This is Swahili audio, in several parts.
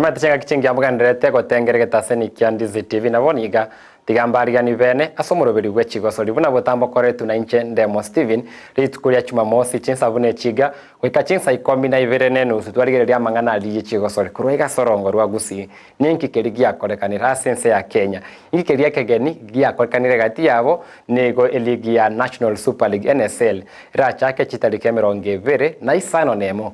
Nimatishanga kichingi amuganderete gotengeregeta seni kia Ndizi TV na boniga tigambariga bene asomoroberi gwe chigosori buna botambo koretu na inche Ndemo Steven rituko lya Jumamosi chinsa bune chiga goika chinsa 12:30 twarigereria mang'ana ari chigosori kurwa igasorongo rwa Gusii ninki keri giakorekanira sense ya Kenya inki keri ekegeni giakorekanire gati yabo nigo eligi ya National Super League NSL rachake chitariki 25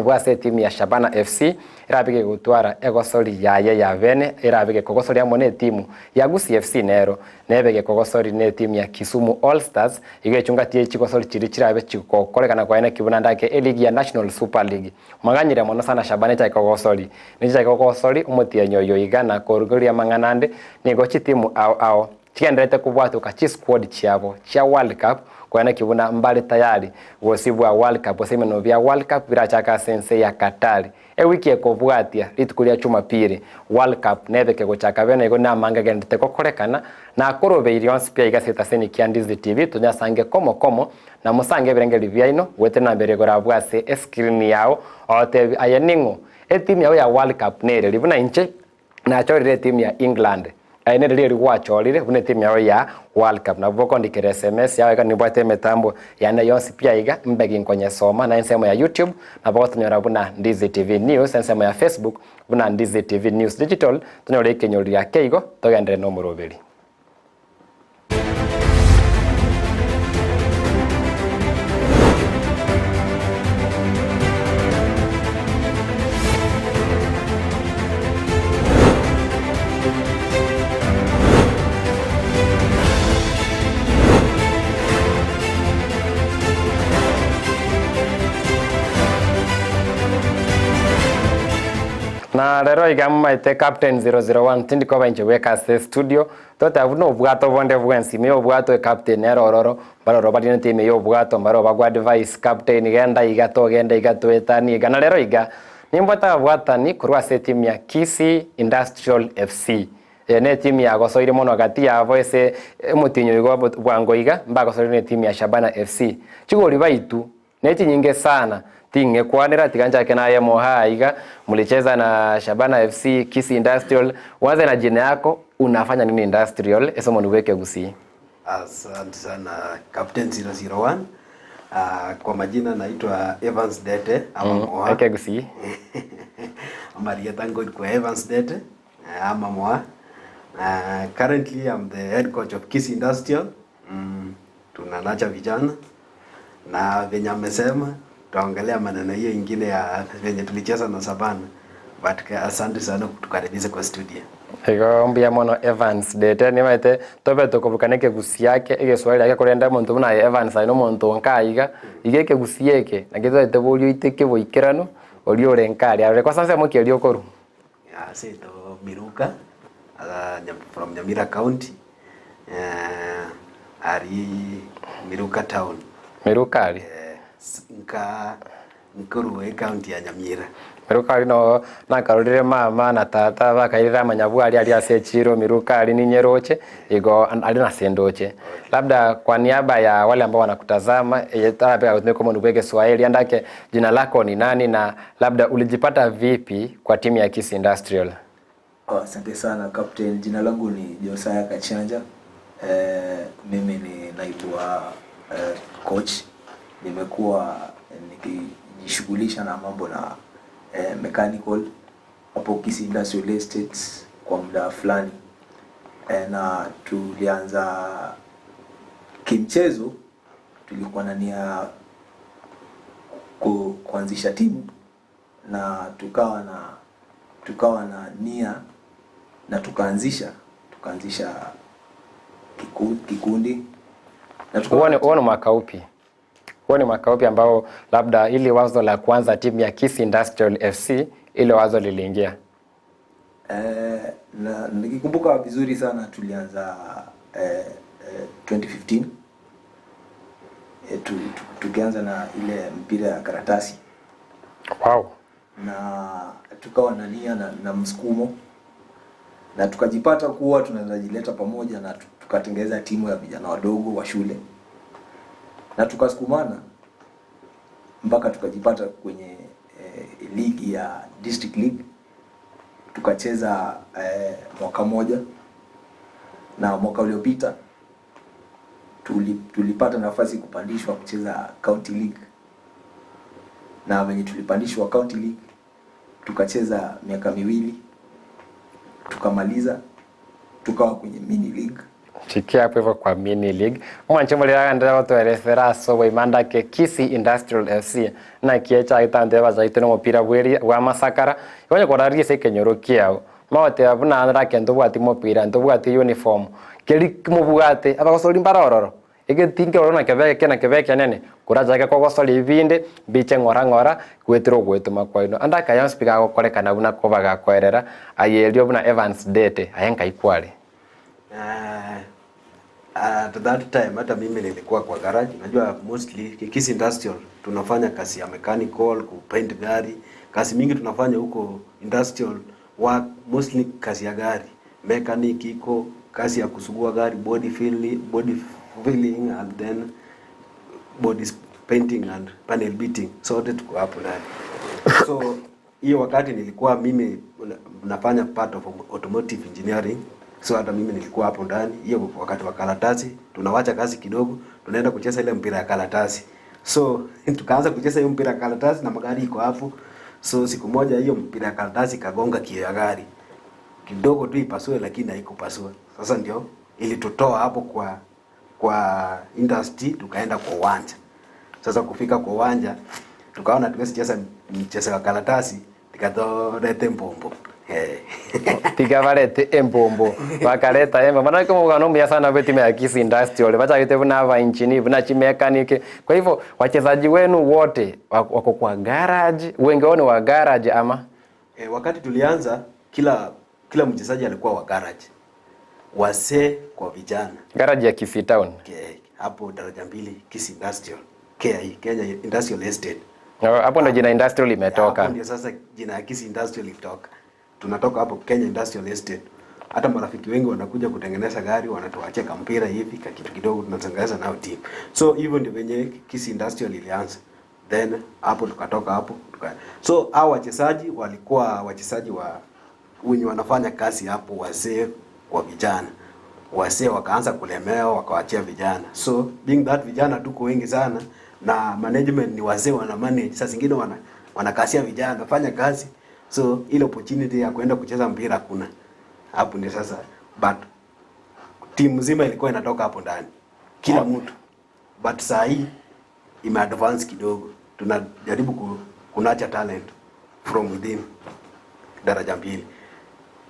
bwase timu ya Shabana FC irabige gutwara egosori yaye ya bene irabige kogosori amo ne timu ya Gusii FC nero nebege kogosori ne timu ya Kisumu All Stars igechunga tie chigosori chiri chirabe chikokorekana kwa ene kibuna ndake eligi ya National Super League maganyire mono sana Shabana cha kogosori ni cha kogosori umutie nyoyo igana korugoria mang'anande nigo chitimu ao ao chigenderete kubwatuka chi squad chiabo chia World Cup kwa kibuna mbali tayari gosibwa World Cup osemeno bya World Cup birachaka sense ya Qatar wiki ekobwatia rituko lya Jumapili World Cup nebeke gochaka bene igo na manga gendete kokorekana na korobeiri onsi pia igaseta seni kia Ndizi TV tunyasange komo komo na musange birengeri byaino wete na mbere gorabwase screen yao ote ayeningo etimu yao ya World Cup nere libuna inche na chorire timu ya England aine riri gwachorire bune timu yao ya World Cup na boko ndikire SMS yawe ni bwate metambo yana yonsi pia iga mbegi nkonye soma na ensemo ya YouTube na boko tunyora buna Ndizi TV News ensemo ya Facebook buna Ndizi TV News Digital tunyore ikenyori ya keigo togendere no murubiri. Na lero igamaite Captain 001 tindi kwa inje weka se studio tota vuno bwato bonde bwensi me obwato captain erororo baroro bari ntime yo bwato baro bagwa advice captain genda igato genda igato etani igana lero iga nimbota bwatani kurwa se team ya Kisii Industrial FC ne team ya gosoire mono gati ya voice mutinyo igo bwango iga mbagosoire ne team ya Shabana FC chigori baitu neti nyinge sana tinge kwanira tiganja kena moha iga mulicheza na Shabana FC Kisii Industrial waze na jina yako unafanya nini Industrial esomo niweke Gusii. Asante sana Captain 001. Kwa majina naitwa Evans Dete ama Moha. Eke Gusii. Maria tango kwa Evans Dete ama Moha. Currently I'm the head coach of Kisii Industrial. Tunanacha vijana na venye amesema tuangalia maneno hiyo ingine ya venye tulicheza na Shabana. But asante sana kutukaribisha kwa studio. Ego mbia mono Evans Dete ni maite tobe tokobukaneke Gusii yake egeswahili yake kurenda muntu na Evans aino muntu nkaiga igeke Gusii yake na kizo itebolio iteke boikerano olio renkari are kwa sasa moki elio koru. Ya sito Miruka from Nyamira County. Ari Miruka town. Miruka ari nka nkoruwe county ya Nyamira. Miruka ari no nakarorire mama na tata bakairira manyabu ari ari asechiro Miruka ari ni nyeroche igo ari na sendoche. Labda kwa niaba ya wale ambao wanakutazama pia utumie kama Kiswahili andake jina lako ni nani na labda ulijipata vipi kwa timu ya Kisii Industrial? Asante sana Captain, jina langu ni Josiah Kachanja. Mimi ni naibu wa coach. Nimekuwa nikijishughulisha na mambo na mechanical hapo Kisii Industrial Estates kwa muda fulani. Na tulianza kimchezo, tulikuwa na nia kuanzisha timu na tukawa na nia na tukaanzisha kikundi. Na uone mwaka upi? Huo ni mwaka upi ambao labda ili wazo la kwanza timu ya Kisii Industrial FC ile wazo liliingia? Na nikikumbuka vizuri sana tulianza 2015. Tukianza na ile mpira ya karatasi. Wow. Na tukawa na nia na msukumo na tukajipata kuwa tunaweza pamoja na tukatengeza timu ya vijana wadogo wa shule. Na tukasukumana mpaka tukajipata kwenye ligi ya District League. Tukacheza mwaka moja, na mwaka uliopita tulipata nafasi kupandishwa kucheza County League, na venye tulipandishwa County League tukacheza miaka miwili, tukamaliza, tukawa kwenye mini league. Chikia hapo hivyo kwa mini league mwanchimuliraga ndira gutweresera so imandake Kisii Industrial FC na kiecha itande bazaite no mupira bweri wa masakara ibonye korarie se kenyoro kiao maote abuna andra ntobwati mupira ntobwati uniform keri mubwate abagosori mbarororo igetinke orona kebeke kena kebeke nene kurajake kogosori ibinde biche ng'ora ng'ora gwetiro gwetuma kwaino andaka yansipika gokorekana buna kobaga koerera ayerio buna Evans Dete ayenka ikwale. At that time hata mimi nilikuwa kwa garage. Unajua mostly Kisii Industrial tunafanya kazi ya mechanical, kupaint gari. Kazi mingi tunafanya huko industrial work, mostly kazi ya gari. Mechanic iko, kazi ya kusugua gari, body filling and then body painting and panel beating. Sote tuko hapo ndani. So hiyo wakati nilikuwa mimi nafanya part of automotive engineering. So hata mimi nilikuwa hapo ndani. Hiyo wakati wa karatasi tunawacha kazi kidogo, tunaenda kucheza ile mpira ya karatasi. So tukaanza kucheza hiyo mpira ya karatasi na magari iko hapo. So siku moja hiyo mpira ya karatasi kagonga kioo ya gari. Kidogo tu ipasue, lakini haikupasua. Sasa ndio ilitutoa hapo kwa industry tukaenda kwa uwanja. Sasa kufika kwa uwanja tukaona tuwezi cheza mchezo wa karatasi, tikatolete mbombo. Tigavarete embombo bakaleta embo maana kama mugano mbia sana beti ya Kisii Industrial bacha buna ba engineer buna chimekanike. Kwa hivyo wachezaji wenu wote wako kwa garage, wengi wao ni wa garage ama? Wakati tulianza kila mchezaji alikuwa wa garage, wasee kwa vijana. Garage ya Kisii Town. Hapo daraja 2 Kisii Industrial, KIE, Kenya Industrial Estate. Hapo ndio jina industrial imetoka. Hapo ndio sasa jina ya Kisii Industrial ilitoka. Tunatoka hapo Kenya Industrial Estate. Hata marafiki wengi wanakuja kutengeneza gari, wanatuachia kampira hivi ka kitu kidogo tunatengeneza nao team. So hivyo ndio venye Kisii Industrial ilianza. Then hapo tukatoka hapo tuka. So hao wachezaji walikuwa wachezaji wa wenye wanafanya kazi hapo, wazee kwa vijana. Wazee wakaanza kulemewa wakawaachia vijana. So being that vijana tuko wengi sana na management ni wazee wana manage. Sasa zingine wanakasia vijana fanya kazi. So ile opportunity ya kwenda kucheza mpira hakuna. Hapo ndio sasa, but timu nzima ilikuwa inatoka hapo ndani. Kila mtu. But saa hii ime advance kidogo. Tunajaribu kunacha talent from within daraja 2.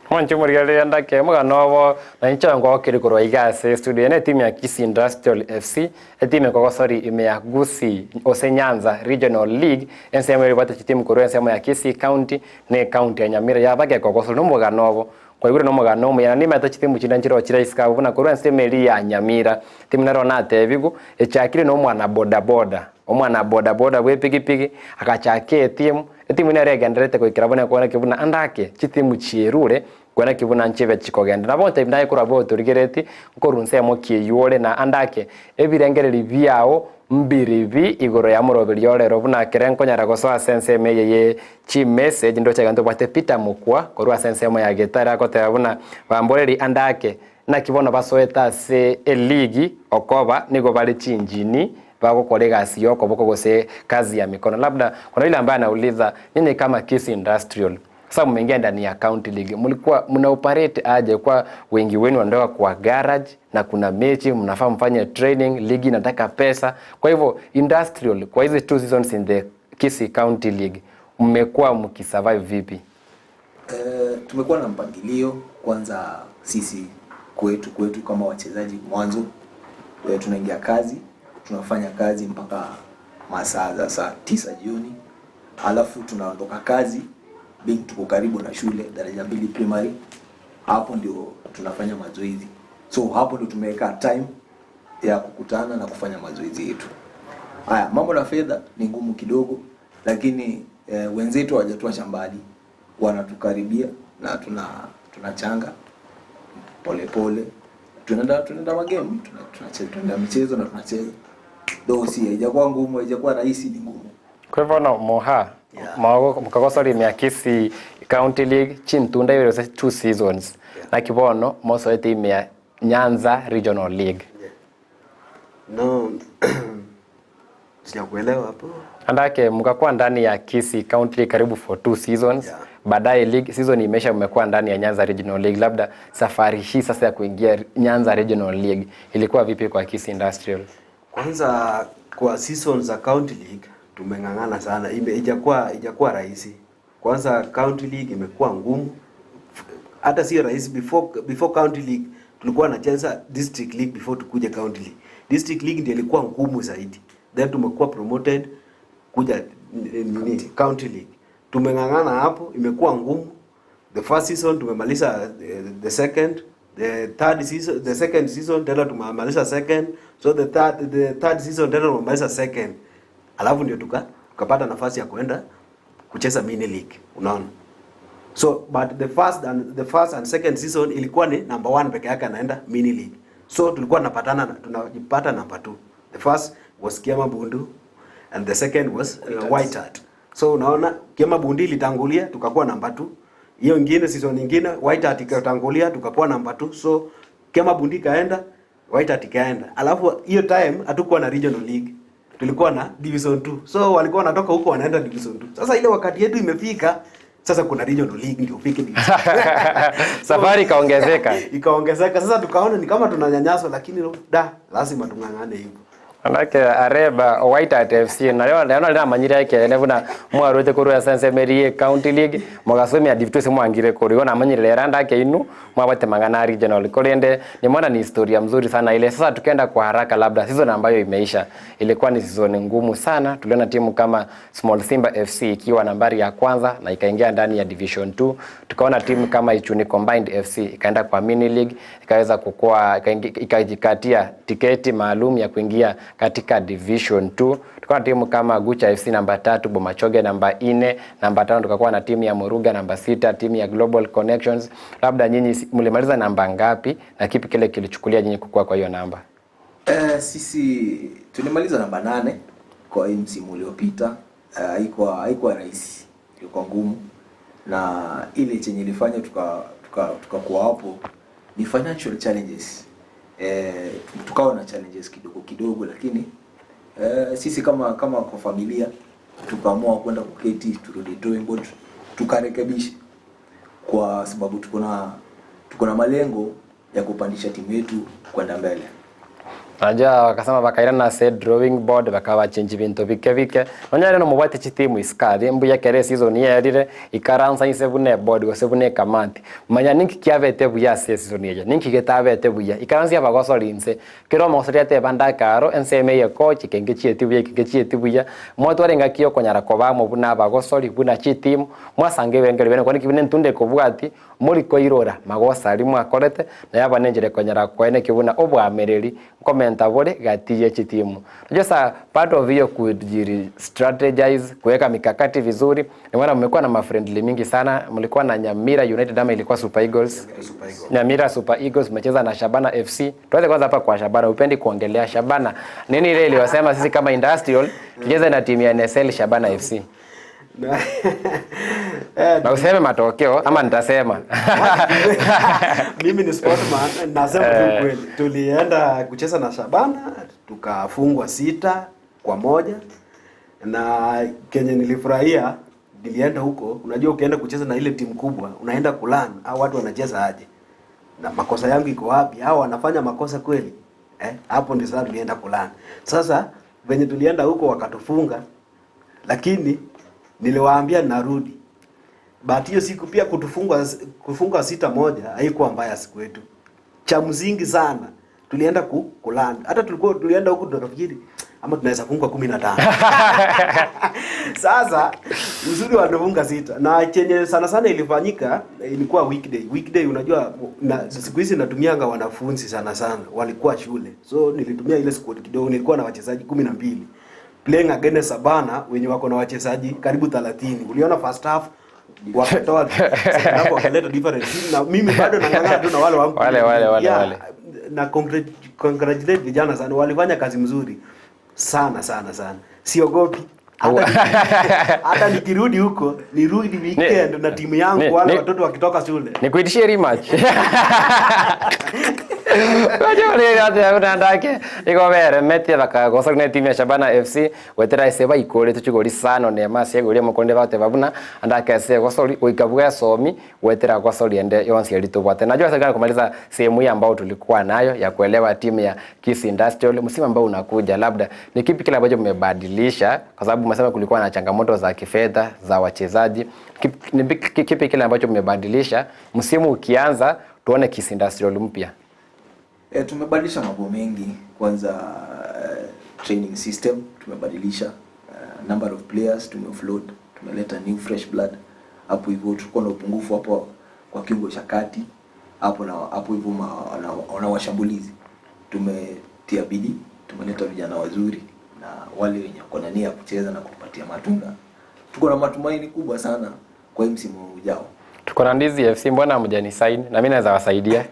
Mwanchumurigale ndake muganobo na inchongo kiri kurwa igase studio ne timu ya Kisii Industrial FC etimu kogosori ime ya Gusii ose Nyanza Regional League ensemo iri bata timu kurwa ensemo ya Kisii County ne county ya Nyamira yabake kogosori no muganobo kwa iguru no mugano mu yana nimeta timu chinda nchiro chira isikabu na kurwa ensemo iri ya Nyamira timu narona atebigu echakire no mwana boda boda omwana boda boda we pikipiki akachake timu etimu ine regenderete kuikira bona kuona kibuna andake chitimu chierure kuona kibuna nchibe chikogenda nabo nte naye kura bo turigereti nkorunse mo kiyore na andake ebirengereri biao mbiribi igoro ya muroberi yorero buna kerenko nyara gosoa sense meye ye chi message ndo chaganto bwate Peter Mukwa korwa sense mo ya getara kote buna bamboreri andake na kibono basoeta se eligi okoba nigo bali chinjini bagokora gasi yoko boko gose kazi ya mikono. Labda kuna yule ambaye anauliza nini kama Kisii Industrial sasa mmeingia ndani ya County League, mlikuwa mna operate aje? Kwa wengi wenu wandoka kwa garage na kuna mechi mnafaa mfanye training, ligi inataka pesa. Kwa hivyo Industrial kwa hizi 2 seasons in the Kisii County League mmekuwa mkisurvive vipi? Tumekuwa na mpangilio kwanza sisi kwetu kama wachezaji mwanzo tunaingia kazi, tunafanya kazi mpaka masaa za saa 9 jioni, alafu tunaondoka kazi being tuko karibu na shule daraja 2 primary, hapo ndio tunafanya mazoezi. So hapo ndio tumeweka time ya kukutana na kufanya mazoezi yetu. Haya, mambo la fedha ni ngumu kidogo, lakini wenzetu hawajatuacha mbali, wanatukaribia na tunachanga pole pole, tunaenda magame, tunacheza, tunaenda michezo na tunacheza. Dosi haijakuwa ngumu, haijakuwa rahisi, ni ngumu. Kwa hivyo no moha mkakosa limia Kisii County League chintunda ibere gose two seasons. Naki bono mosoete ime ya Nyanza Regional League. No, sijakuelewa hapo. Andake mkakuwa ndani ya Kisii County League karibu for two seasons. Yeah. Baadaye league season imeisha, mmekuwa ndani ya Nyanza Regional League. Labda safari hii sasa ya kuingia Nyanza Regional League ilikuwa vipi kwa Kisii Industrial? Kwanza kwa season za County League tumeng'ang'ana sana, ijakuwa rahisi. Kwanza County League imekuwa ngumu, hata sio rahisi. Before County League tulikuwa nacheza District League before tukuje County League. District League ndio ilikuwa ngumu zaidi, then tumekuwa promoted kuja nini County League. Tumeng'ang'ana hapo, imekuwa ngumu. The first season tumemaliza the second, the third season, the second season tena tumemaliza second, so the third season tena tumemaliza second, alafu ndio tukapata nafasi ya kuenda kucheza mini league, unaona. So but the first and second season ilikuwa ni number one peke yake anaenda mini league, so tulikuwa tunapatana tunajipata number two. The first was Kiama Bundu and the second was White Hart. So unaona Kiama Bundu ilitangulia tukakuwa number two, hiyo ingine season nyingine White Hart ikatangulia tukakuwa number two, so Kiama Bundu ikaenda, White Hart ikaenda. Alafu hiyo time hatukuwa na regional league, tulikuwa na division 2, so walikuwa wanatoka huko wanaenda division 2. Sasa ile wakati yetu imefika, sasa kuna regional league ndio ufike division. Safari ikaongezeka. Ikaongezeka. Sasa tukaona ni kama tunanyanyaswa, lakini da lazima tung'ang'ane hivyo. Manake areba White Hart FC nayo nayo rimanyire ekene buna mwarwete korwa sensemerie County League mugasomia Div 2 simwangire kuri ona manyire era ndake inu mwabate mangana regional korende nimeona ni historia mzuri sana ile. Sasa tukienda kwa haraka, labda season ambayo imeisha ilikuwa ni season ngumu sana. Tuliona timu kama Small Simba FC ikiwa nambari ya kwanza na ikaingia ndani ya Division 2. Tukaona timu kama Ichuni Combined FC ikaenda kwa mini league, ikaweza kukua, ikajikatia tiketi maalum ya kuingia katika Division 2. Tukaona timu kama Gucha FC namba 3, Bomachoge namba 4, namba 5 tukakuwa na timu ya Muruga namba 6, timu ya Global Connections. Labda nyinyi mlimaliza namba ngapi na kipi kile kilichukulia nyinyi kukua kwa hiyo namba? Sisi tulimaliza namba 8 kwa hii msimu uliopita. Haikuwa rahisi, ilikuwa ngumu, na ile chenye ilifanya tukakuwa hapo ni financial challenges. Tukawa na challenges kidogo kidogo, lakini sisi kama kwa familia tukaamua kwenda kuketi, turudi drawing board, tukarekebisha, kwa sababu tuko na malengo ya kupandisha timu yetu kwenda mbele. Najua wakasema bakaira na set drawing board bakaba change bintu bike bike nonya rero mubwate chitimu iskari mbuya kere season yerire ikaransa ise bune board gose bune kamati manya ninki kiabete buya se season yeje ninki getabete buya ikaransa yabagosori inse kero mosori ate banda karo enseme ye coach kenge chieti buya kenge chieti buya mwatware ngakio konyara kobamo buna abagosori buna chitimu mwasange bengere bene kwani kibine ntunde kobwati muri koirora magosa ari mwakorete na yaba nenjere konyara kwene kibuna obwamereri nkomenta bore gatiye chitimu. Unajua sa part of hiyo kujiri strategize kuweka mikakati vizuri ni maana mmekuwa na mafriendly mingi sana. Mlikuwa na Nyamira United ama ilikuwa Super Eagles? Super Eagles. Nyamira Super Eagles mmecheza na Shabana FC. Tuanze kwanza hapa kwa Shabana. Upendi kuongelea Shabana. Nini ile iliwasema sisi kama Industrial tucheze na timu ya NSL Shabana FC? Na useme matokeo ama nitasema. Mimi ni sportman, nasema tu kweli. Tulienda kucheza na Shabana tukafungwa 6-1, na kenye nilifurahia nilienda huko, unajua ukienda kucheza na ile timu kubwa unaenda kulearn au watu wanacheza aje na makosa yangu iko wapi, hao wanafanya makosa kweli, eh? Hapo ndio sasa tulienda kulearn. Sasa venye tulienda huko wakatufunga, lakini niliwaambia narudi. But hiyo siku pia kutufunga kufunga 6-1 haikuwa mbaya siku yetu. Cha msingi sana tulienda kulearn. Hata tulikuwa tulienda huku tunafikiri ama tunaweza fungwa 15. Sasa uzuri walifunga sita, na chenye sana sana ilifanyika ilikuwa weekday. Weekday unajua na, siku hizi natumianga wanafunzi sana sana walikuwa shule, so nilitumia ile squad kidogo, nilikuwa na wachezaji 12 playing against Shabana wenye wako na wachezaji karibu 30. Uliona first half wakatoa, second half wakaleta different team, na mimi bado nang'ang'ana tu na wale wangu. Wale, Yeah, wale. Na congratulate vijana sana, walifanya kazi mzuri sana sana sana, siogopi. Hata nikirudi huko nirudi weekend na timu yangu, wale watoto wakitoka shule. Nikuitishie rematch. Ndake igovere metie bakagosa ne timu ya Shabana FC wetera ese baikore tuchigori sano ne masi egoria mokonde bate babuna andake ese gosori oikabuga somi wetera gosori ende yonsi elitobwate. Najua sasa kumaliza sehemu hii ambayo tulikuwa nayo ya kuelewa timu ya Kisii Industrial msimu ambao unakuja, labda ni kipi kile ambacho mmebadilisha, kwa sababu mmesema kulikuwa na changamoto za kifedha za wachezaji. Kipi kile ambacho mmebadilisha msimu ukianza tuone Kisii Industrial mpya? Tumebadilisha mambo mengi. Kwanza training system tumebadilisha, number of players tumeoffload, tumeleta new fresh blood hapo hivyo. Tulikuwa na upungufu hapo kwa kiungo cha kati hapo na hapo hivyo na washambulizi. Tumetia bidii, tumeleta vijana wazuri na wale wenye wako na nia kucheza na kutupatia matunda. Tuko na matumaini kubwa sana kwa hii msimu ujao. Tuko na Ndizi FC, mbona hamjanisign? Na mimi naweza wasaidia.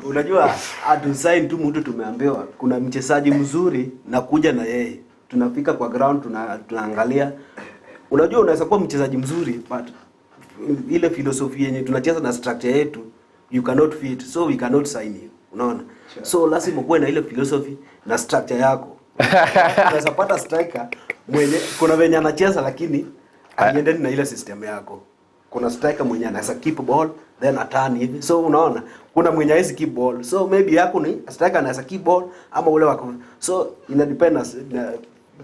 Unajua hatusign tu mtu, tumeambiwa kuna mchezaji mzuri na kuja na yeye. Tunafika kwa ground tunaangalia. Unajua unaweza kuwa mchezaji mzuri but ile philosophy yenye tunacheza na structure yetu you cannot fit, so we cannot sign you. Unaona? Sure. So lazima kuwe na ile philosophy na structure yako. Unaweza pata striker mwenye kuna venye anacheza lakini haiendani na ile system yako. Kuna striker mwenye anaweza keep ball then atani hivi. So unaona kuna mwenye hawezi keep ball. So maybe yako ni striker anaweza keep ball ama ule wako. So ina depend na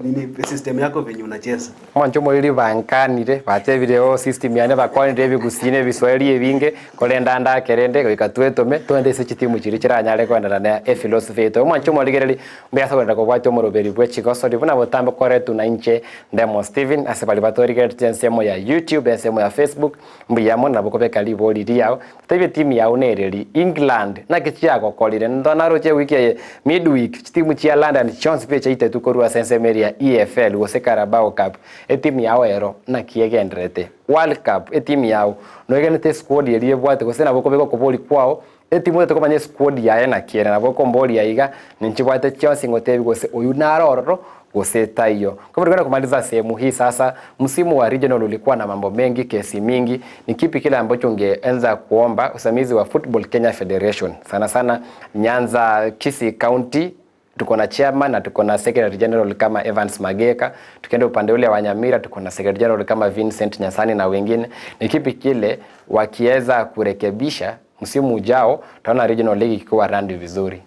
nini system yako venye unacheza. Mwancho ili bankanire batebire o system yane bakwanire ebigusine ebiswahili ebinge kolenda ndakerende goika twetome twende ase chitimu chiri chiranyare kwendana na e philosophy yetu. Mwancho morigereri mbiasa kwenda kobwate omoroberi bwe chigosori buna botambe koretu na inche Ndemo Steven ase bali batorigerete ensemo ya YouTube ensemo ya Facebook mbuyamo nabo kobeka libori riao tebye timu yao nereri England nakichiagokorire ndonaroche wiki ye midweek chitimu chia London Chons pe chaite tukorwa sense ya EFL gose Carabao Cup etimu yao ero na kiegenderete World Cup etimu yao noegenete squad erie bwate gose nabo kobeka kobori kwao etimu yote komanye squad yae na kiera nabo kombori yaiga ninchibwate chance ngotebi gose oyu narororo gose taiyo. Kwa hivyo kumaliza sehemu hii sasa, msimu wa regional ulikuwa na mambo mengi, kesi mingi. Ni kipi kile ambacho ungeanza kuomba usimamizi wa Football Kenya Federation, sana sana Nyanza Kisii County? Tuko na chairman na tuko na secretary general kama Evans Mageka. Tukienda upande ule wa Nyamira tuko na secretary general kama Vincent Nyasani na wengine. Ni kipi kile wakiweza kurekebisha msimu ujao tutaona regional league ikiwa randi vizuri?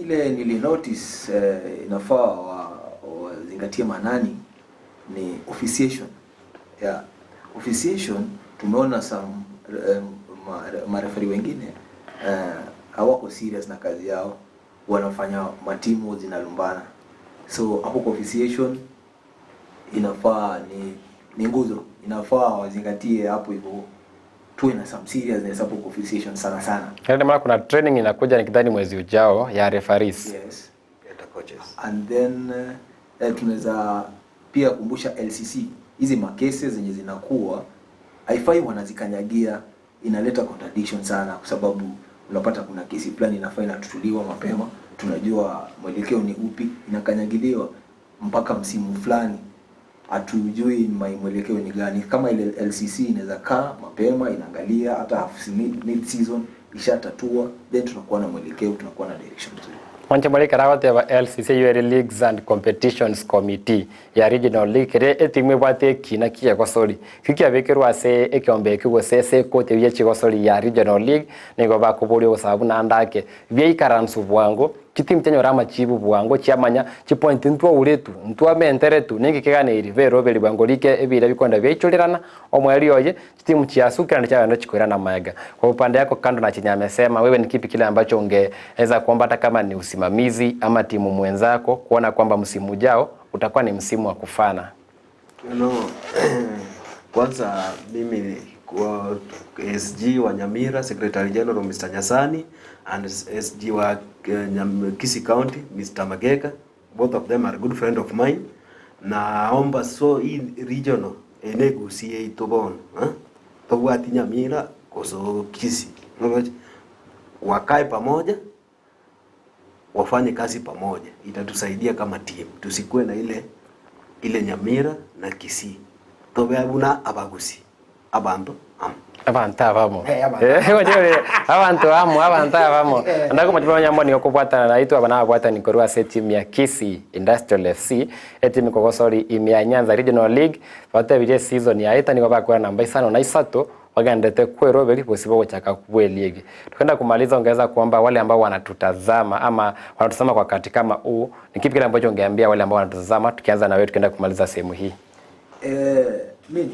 Ile nili notice inafaa wazingatie manani ni officiation. Yeah, officiation tumeona some marefari wengine hawako serious na kazi yao, wanafanya matimu zinalumbana. So hapo kwa officiation inafaa ni nguzo, inafaa wazingatie hapo hivyo, tuwe na some seriousness hapo kwa officiation sana sana. Ndio maana kuna training inakuja nikidhani mwezi ujao ya referees. Yes. Better coaches. And then tunaweza pia kumbusha LCC hizi makese zenye zinakuwa haifai wanazikanyagia, inaleta contradiction sana kwa sababu unapata kuna kesi fulani inafaa inatutuliwa mapema, tunajua mwelekeo ni upi, inakanyagiliwa mpaka msimu fulani hatujui mwelekeo ni gani. Kama ile LCC inaweza kaa mapema inaangalia hata half mid season ishatatua, then tunakuwa na mwelekeo, tunakuwa na direction nzuri. Mwancho mwali karawate wa LCC UR Leagues and Competitions Committee ya Regional League re etimwe bwate kina kia gosori kikia bekerwa se ekiombe kigose se kote ye chigosori ya Regional League nigo bakuburio sababu na ndake byeikaransu bwango chitimu chenyora machibu bwango chiamanya chipoint ntwa uretu ntwa menteretu ningi kiganiri vero beri bwango like ebira bikonda byaichulirana omweri oye chitimu chiasukira ndicha chikwirana maega. Kwa upande yako kando na chenye amesema wewe, ni kipi kile ambacho ungeweza kuomba hata kama ni usimamizi ama timu mwenzako kuona kwamba msimu ujao utakuwa ni msimu wa kufana? Kwanza mimi kwa SG wa Nyamira, Secretary General Mr. Nyasani, and SG wa Kisii County Mr. Mageka, both of them are good friend of mine. Naomba so hii regional enegusie itobon tobwati Nyamira koso Kisii wakae pamoja Wafanye kazi pamoja, itatusaidia kama team. Tusikuwe na ile ile Nyamira na Kisii. Tobe abuna abagusi. Abantu am. Abantu abamo. Eh, abantu. Ngoje abantu amo, abantu abamo. Ndako matiba nyambo ni okubwatana na itu abana abwata ni korwa se team ya Kisii Industrial FC, etimu kogosori imya Nyanza Regional League, bate bije season ya eta ni bakora namba isano na isato wagendete kweroberi posibo gochaka kubwe league. Tukaenda kumaliza, ongeza kuomba wale ambao wanatutazama ama wanatutazama kwa wakati kama huu, ni kipi kile ambacho ungeambia wale ambao wanatutazama, tukianza na wewe tukaenda kumaliza sehemu hii? Mi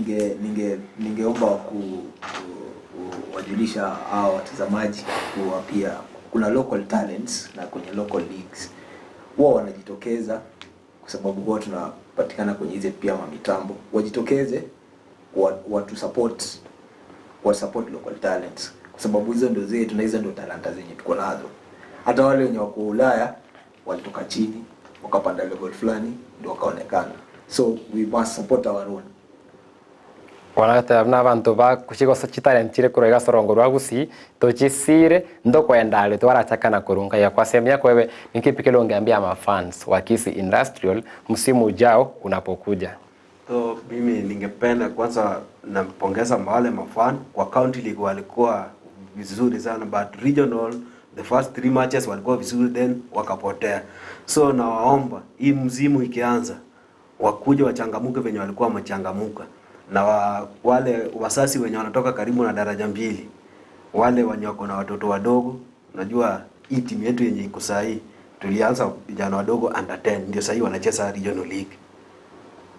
ningeomba wajulisha hao watazamaji kuwa pia kuna local talents na kwenye local leagues huwa wanajitokeza, kwa sababu huwa tunapatikana kwenye hizi pia mamitambo. Wajitokeze watu support, wa support local talents, kwa sababu hizo ndio zetu na hizo ndio talanta zenye tuko nazo. Hata wale wenye wako Ulaya walitoka chini wakapanda level fulani ndio wakaonekana. So we must support our own. Wanata na bantu ba kushiko chitalentire kurega sorongo rwa Gusii tochisire ndo kwendale twarachakana kurunga ya kwa sehemu yako wewe, ni kipi kile ungeambia mafans wa Kisii Industrial msimu ujao unapokuja? So mimi ningependa kwanza nampongeza wale mafan kwa county league walikuwa vizuri sana, but regional the first 3 matches walikuwa vizuri then wakapotea. So nawaomba hii msimu ikianza wakuje wachangamuke venye walikuwa wamechangamuka, na wale wasasi wenye wanatoka karibu na daraja 2, wale wenye wako na watoto wadogo. Unajua hii timu yetu yenye iko sahi tulianza vijana wadogo under 10 ndio sahi wanacheza regional league.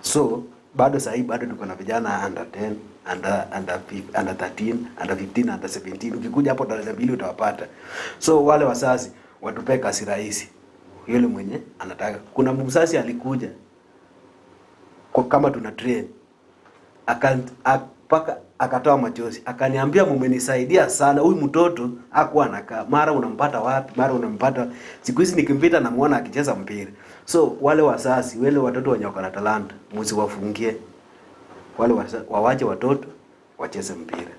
So bado sahi bado tuko na vijana under 10, under 13, under 15, under 17. Ukikuja hapo daraja 2 utawapata. So wale wasasi watupe kasi rahisi. Yule mwenye anataka. Kuna msasi alikuja kwa kama tuna train, paka akatoa machozi akaniambia, mumenisaidia sana, huyu mtoto hakuwa anakaa, mara unampata wapi, mara unampata. Siku hizi nikimpita namuona akicheza mpira. So wale wasasi, wale watoto wenye wako na talanta msiwafungie, wale wawache watoto wacheze mpira.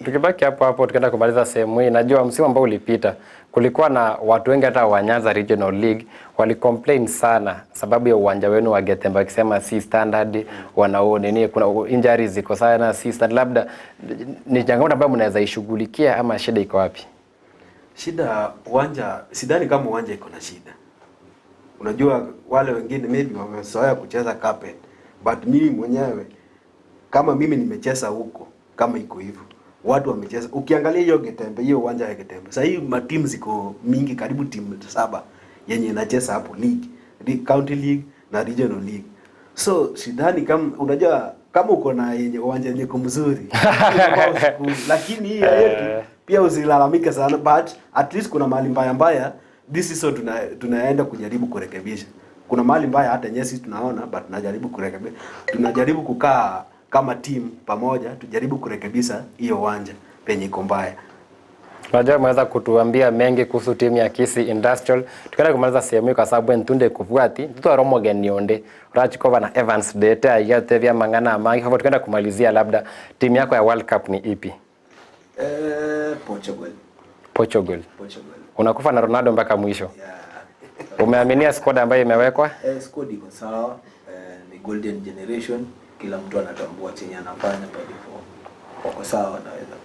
Tukibaki hapo hapo tukaenda kumaliza sehemu hii, najua msimu ambao ulipita kulikuwa na watu wengi hata wa Nyanza Regional League walicomplain sana sababu ya uwanja wenu wa Getembe, wakisema si standard, wanao nini, kuna injuries ziko sana, si standard. Labda ni changamoto ambayo mnaweza ishughulikia ama shida iko wapi? Shida uwanja, sidhani kama uwanja iko na shida. Unajua wale wengine maybe wamezoea kucheza carpet, but mimi mwenyewe kama mimi nimecheza huko kama iko hivyo, watu wamecheza. Ukiangalia hiyo Getembe, hiyo uwanja ya Getembe sasa hivi ma team ziko mingi, karibu timu 7 yenye inacheza hapo league, county league na regional league. So sidhani kama, unajua kama uko na yenye uwanja yenye iko mzuri lakini hii yetu pia usilalamike sana, but at least kuna mahali mbaya mbaya this season tunaenda kujaribu kurekebisha. Kuna mahali mbaya hata yenyewe sisi tunaona, but tunajaribu kurekebisha. Tunajaribu kukaa kama team pamoja tujaribu kurekebisha hiyo uwanja penye iko mbaya. Unajua umeweza kutuambia mengi kuhusu timu ya Kisii Industrial. Tukaenda kumaliza sehemu hii kwa sababu ntunde kufuati tuto romo genionde Rachikova na Evans Dete ayate vya mangana mangi. Kwa hivyo tukaenda kumalizia, labda timu yako ya World Cup ni ipi? Portugal. Portugal. Portugal. Unakufa na Ronaldo mpaka mwisho. Yeah. Umeaminia squad ambayo imewekwa? Squad iko sawa. Ni golden generation. Kila mtu anatambua chenye anafanya by default. Wako sawa wanaweza.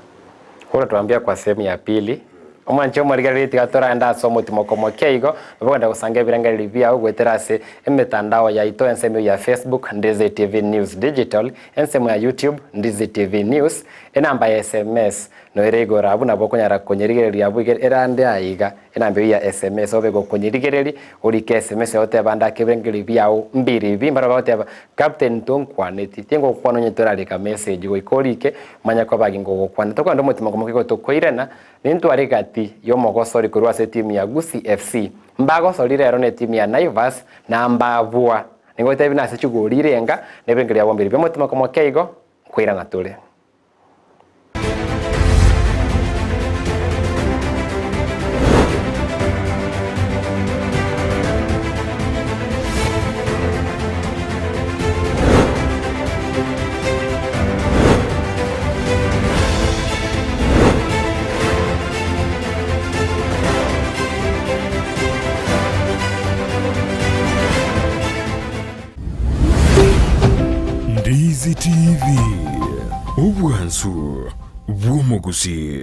Kwa tuambia kwa sehemu ya pili. Omwancho mwarigariti gatora enda somo timokomokia igo bakwenda gusange birangariri biao gwetera ase emitandao ya ito ensemo ya Facebook Ndizi TV News Digital, ensemo ya YouTube Ndizi TV News, enamba ya SMS no ere igoro abu nabo kunyara kunyerigereria abu erande aiga enamba ya SMS obe gokunyerigereri orike SMS yote banda kebirangeri biao mbiri bi mbara bote Captain Tonkwaneti tingo kwano nyitorarika message goikorike manya ko bagingo gokwana tokwanda mutimokomokia tokoirena nintware gati yomogosori korwa ase timu ya Gusii FC mbagosori rero ne timu ya Naivas na mbabua nigote bina ase chigorirenga nebengeria bombiri byomutima igo kwirana tule. Obwansu bw'omogusi.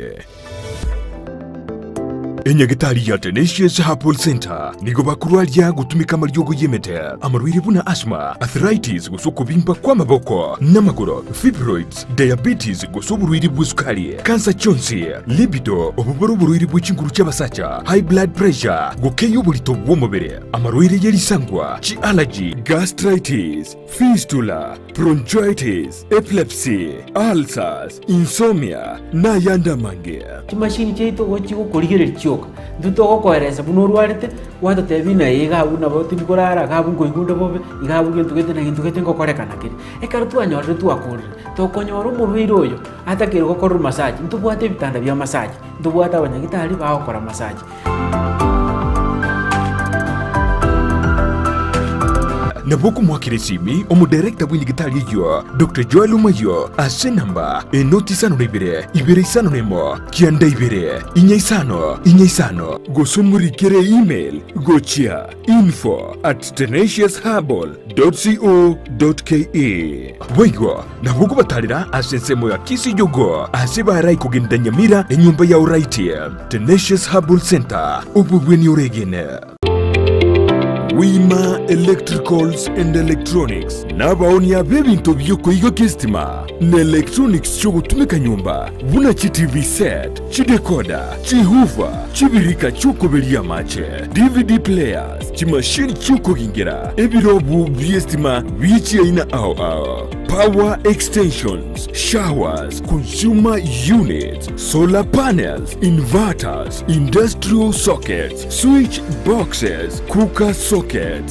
Enyagitari ya Tenacious Herbal Center nigo bakurwaria gutumika amariogo y'emete amarwaire buna asthma, arthritis gose okobimba kw'amaboko n'amagoro, fibroids, diabetes gose oborwaire bwa esukari, cancer chionsi, libido, obubare oborwaire bwa chinguru chi'abasacha, high blood pressure, gokeia oborito bw'omobere, amarwaire y'erisangwa, chi-allergy, gastritis, fistula, bronchitis, epilepsy, ulcers, insomnia n'ayande amange. Chimashini chiaito gochigokorigereria chioka intwe togokoeresa buna orwarete gwatotebia naye iga abwo nabo tindikorara iga abwo nkoigunda bobe iga abwo gento gete na gento gete ngokorekana kere. Ekero twanyorire twakorire, tokonyora omorwaire oyo atakere gokorwa massage, ntobwate ebitanda bia massage, ntobwate abanyagitari bagokora massage. Nabo okomoakera esimi omodirector bw'enyagitari eyio Dr. Joel Omayio ase enamba enoti isano na ibere, ibere isano na emo, kianda ibere, inya isano, inya isano, gose omorikere email gochia info@tenaciousherbal.co.ke. Boigo nabo okobatarera ase ensemo ya Kisijogo ase barai kogenda Nyamira enyomba ya Oraiti. Tenacious Herbal Center, obobweni oregene. Wima Electricals and Electronics nabaonia b'ebinto by'okoigokia estima na electronics chiogotumeka nyomba buna chi TV set, chidecoder, chihoofer, chibirika chiokoberia amache, DVD players, chimashini chiokogingera, ebirobu bi'estima bi'chiaina ao ao, power extensions, showers, consumer units, solar panels, inverters, industrial sockets, switch boxes, cooker sockets,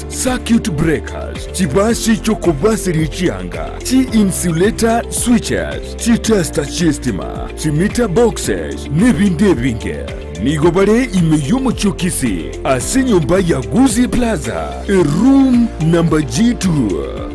circuit breakers, chibasi chokobasiria chianga, chi-insulator switches, chitester chiestima, chimeter boxes, n'ebindi ebinge. Nigo bare ime y'omochokisi ase enyomba ya Guzi Plaza, eroom number G2.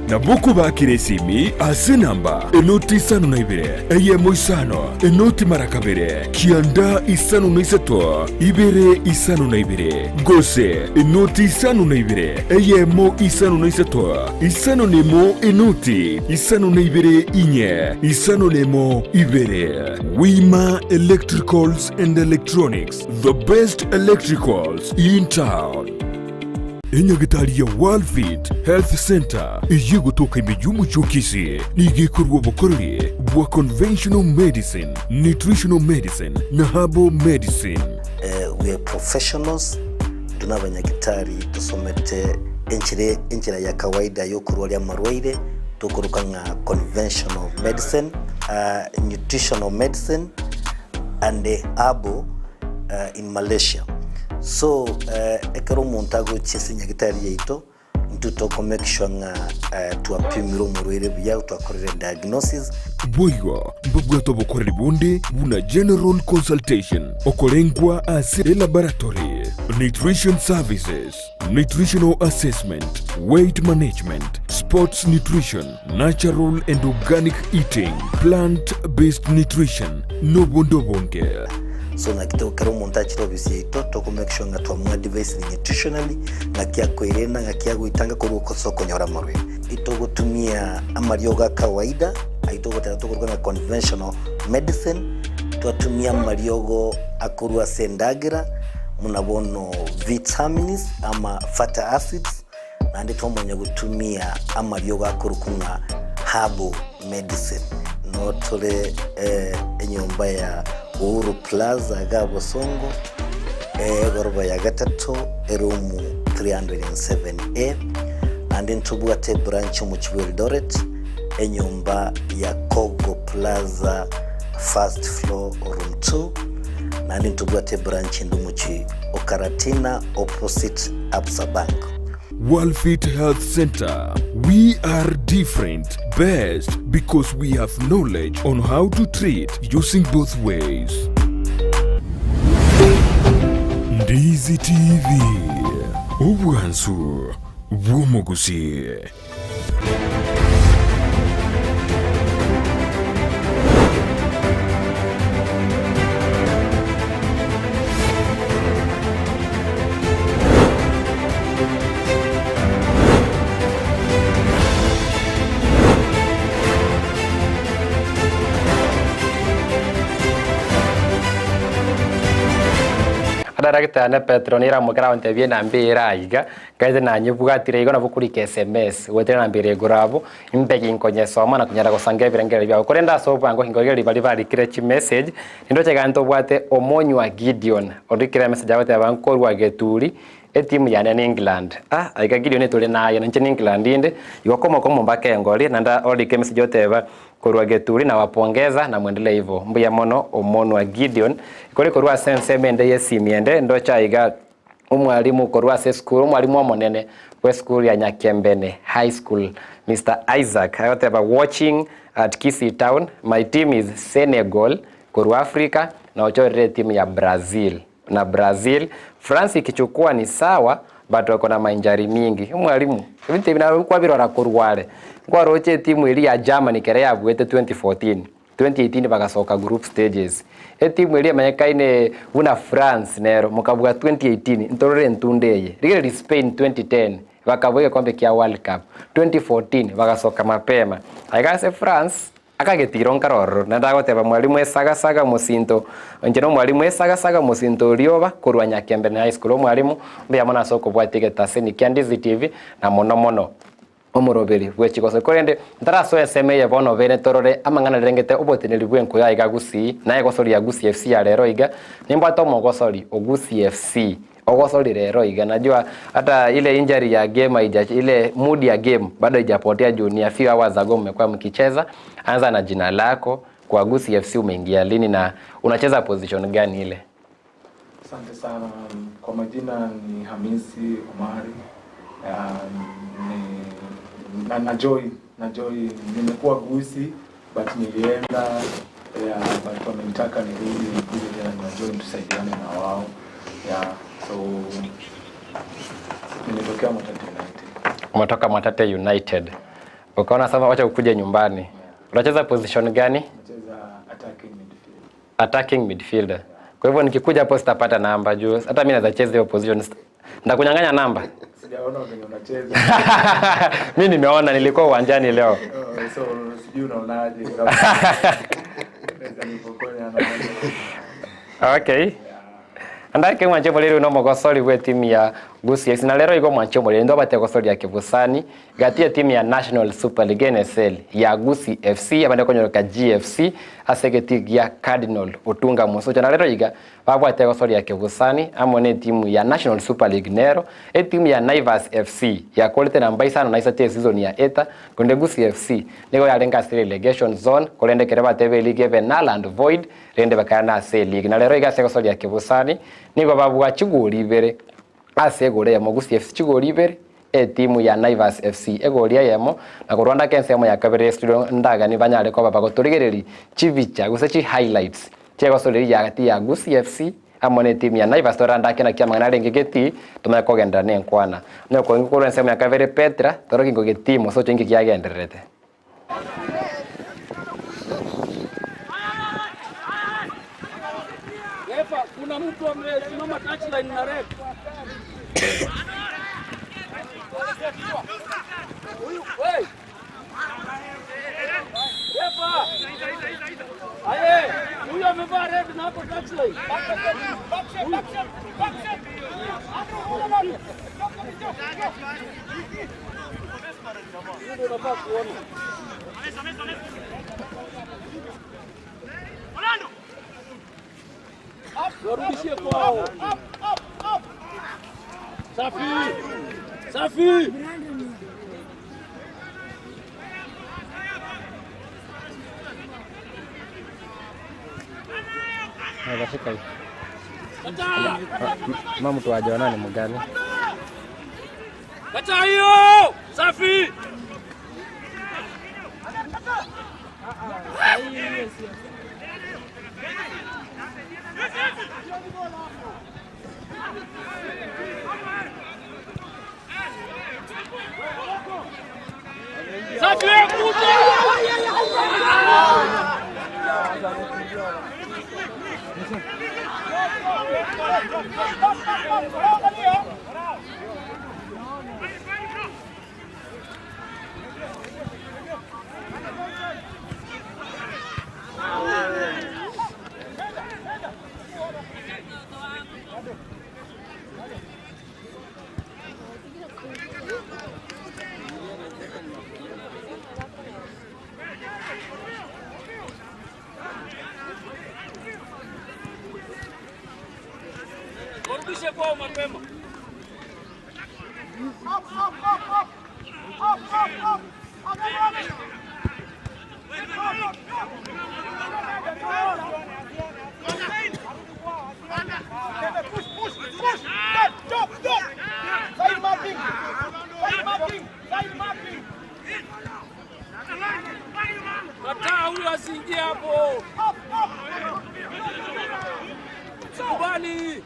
Nabo okobakera esimi ase enamba enoti isano na ibere, eyemo isano, enoti mara kabere, kianda isano na isato, ibere isano na ibere, gose enoti isano na ibere, eyemo isano na isato, isano na emo enoti, isano na ibere inye, isano na emo ibere. Wima Electricals and Electronics, the best electricals in town. Enyagitari ya Worldfit Health Center eye gotoka ime y'omochokisi nigo ekorwa obokoreri bwa conventional medicine, nutritional medicine na herbal medicine. We are professionals tuna abanyagitari tusomete enchire enchira ya kawaida yokurwaria amarwaire tukuruka ng'a conventional medicine, nutritional medicine and herbal in Malaysia. So ekero omonto agochia ase nyagitari yaito intwe toko make sure ng'a twapimire omorwaire buya twakorire diagnosis. Boigo mbabwate obokoreri bonde buna general consultation, okorengwa ase elaboratory, nutrition services, nutritional assessment, weight management, sports nutrition, natural and organic eating, plant-based nutrition, n'obondo obonge. So ng'aki ekero omonto achire ofisi yaito toko make sure ng'a twamuadvise nutritionally ng'aki akoirena ng'aki agoitanga korwa ase okonyora amarwaire. Itogotumia amariogo a kawaida aitogoteba tokoruga ng'a conventional medicine twatumia amariogo akorwa ase endagera muna bono vitamins ama fatty acids naende twamanya gotumia amariogo akorokwa ng'a herbal medicine. Notore enyomba ya Uhuru Plaza iga Bosongo egoroba ya gatato eroom 307A naende ntobwate branch omochi bwa Eldoret enyomba ya Kogo Plaza first floor room 2 naende ntobwate branch ende omochi o Karatina opposite Absa Bank. Worldfit Health Center. We are different, best because we have knowledge on how to treat using both ways. Ndizi TV. Obwansu bw'omogusi. Director ne Petro nira mukara onte bie na mbira iga kaze na nyibwatire igo na bukurika SMS wetera na mbire gorabo imbegi nkonye soma na kunyara gosanga ebirengere byawe korenda sopa ngo hingogeri bali bali kire chi message nindo cheganto bwate Omonywa Gideon orikire message awete abankorwa geturi etimu ya ne England aiga Gideon tuli nayo nche England inde iwakoma komo mbaka engori nanda orike message yoteba korwa geturi na wapongeza na muendelee hivyo mbuya mono Omonwa Gideon ikore korwa sense mende yesimiende ndo chaiga umwalimu korwa se school umwalimu omonene we school ya Nyakembene High School Mr Isaac ayoteba watching at Kisii Town my team is Senegal korwa Africa na ochorere timu ya Brazil na Brazil France ikichukua ni sawa but wako na mainjari mingi mwalimu ebintu bina kwa korware kwa roche timu ili ya Germany kere ya bwete 2014 2018 bagasoka group stages etimu ili manyakaine una France nero mukabwa 2018 ntorore ntundeye rigere Spain 2010 bakabweke kombe kia World Cup 2014 bagasoka mapema aikase France akagetiro nkaroro ndagoteba mwalimu esagasaga musinto njeno mwalimu esagasaga musinto rioba korwa Nyakembene High School mwalimu mbeya mona soko bwatigeta seni kia Ndizi TV na mono mono omoroberi bwechikoso korende ntaraso eseme ye bono bene torore amang'ana rengete oboteneri bwenko ya iga Gusii naye gosori ya Gusii FC ya lero iga nimbwata omogosori Gusii FC ogosori lero iga najua hata ile injury ya game haija ile mood ya game bado haijapotea juu ni a few hours ago mmekuwa mkicheza. Anza na jina lako kwa Gusii FC umeingia lini na unacheza position gani ile? Asante sana. Kwa majina ni Hamisi Omari. Na joy nimekuwa Gusii but nilienda but wamenitaka nirudi nikuje tena na join tusaidiane na wao. So nimetokea Mwatate United. Umetoka Mwatate United. Ukaona sasa wacha ukuje nyumbani. Yeah. Unacheza position gani? Nacheza attacking midfielder. Attacking midfielder. Yeah. Kwa hivyo nikikuja hapo sitapata namba juu hata mimi naweza cheza hiyo position. Ndakunyang'anya namba. Sijaona venye unacheza. Mimi nimeona nilikuwa uwanjani leo. So sijui unaonaje. Okay. Andake mwanche molero no mogosori we timu ya Gusii FC na lero iko mwanche molero ndo bate gosori ya Kibusani gatie timu ya National Super League NSL ya Gusii FC abande konyoroka GFC asegeti ya Cardinal Otunga Musocha na lero iga babwate gosori ya Kibusani amone timu ya National Super League nero e timu ya Naivas FC ya kolete namba isano na isate season ya eta konde Gusii FC nigo yalenga relegation zone kolende kereba tebe league ebe null and void rende bakana ase league na lero iga gosori ya Kibusani nigo babwa chigori ibere ase egore yamo Gusii FC chigori ibere e timu ya Naivas FC egori yamo na Rwanda kense yamo ya kabere studio ndaga ni banyare ko baba gotorigereri chibicha guse chi highlights chegosori ya gati ya Gusii FC amone timu ya Naivas toranda kena kia mangana renge geti tumaya kogenda ne nkwana nyoko ngukuru ensemo ya kabere Petra toroki ngo getimu so chingi kiagendererete. Kuna mtu amesimama touchline na ref. Huyu, hey. Refa. Aye, huyu amevaa red na hapo touchline. Back. Ndio unafaa kuona. Warudishie kwao. Up. Safi. Safi. Nafika hivi. Mama mtu aje ni mgani? Acha hiyo. Safi. Safi kuta. Warudishe kwao mapema. Up, up, up, up. Up, up, up. Push, push, push. Stop, stop. Side marking. Side marking. Side marking. Kataa huyo asiingie hapo. Up, up. Sikubali.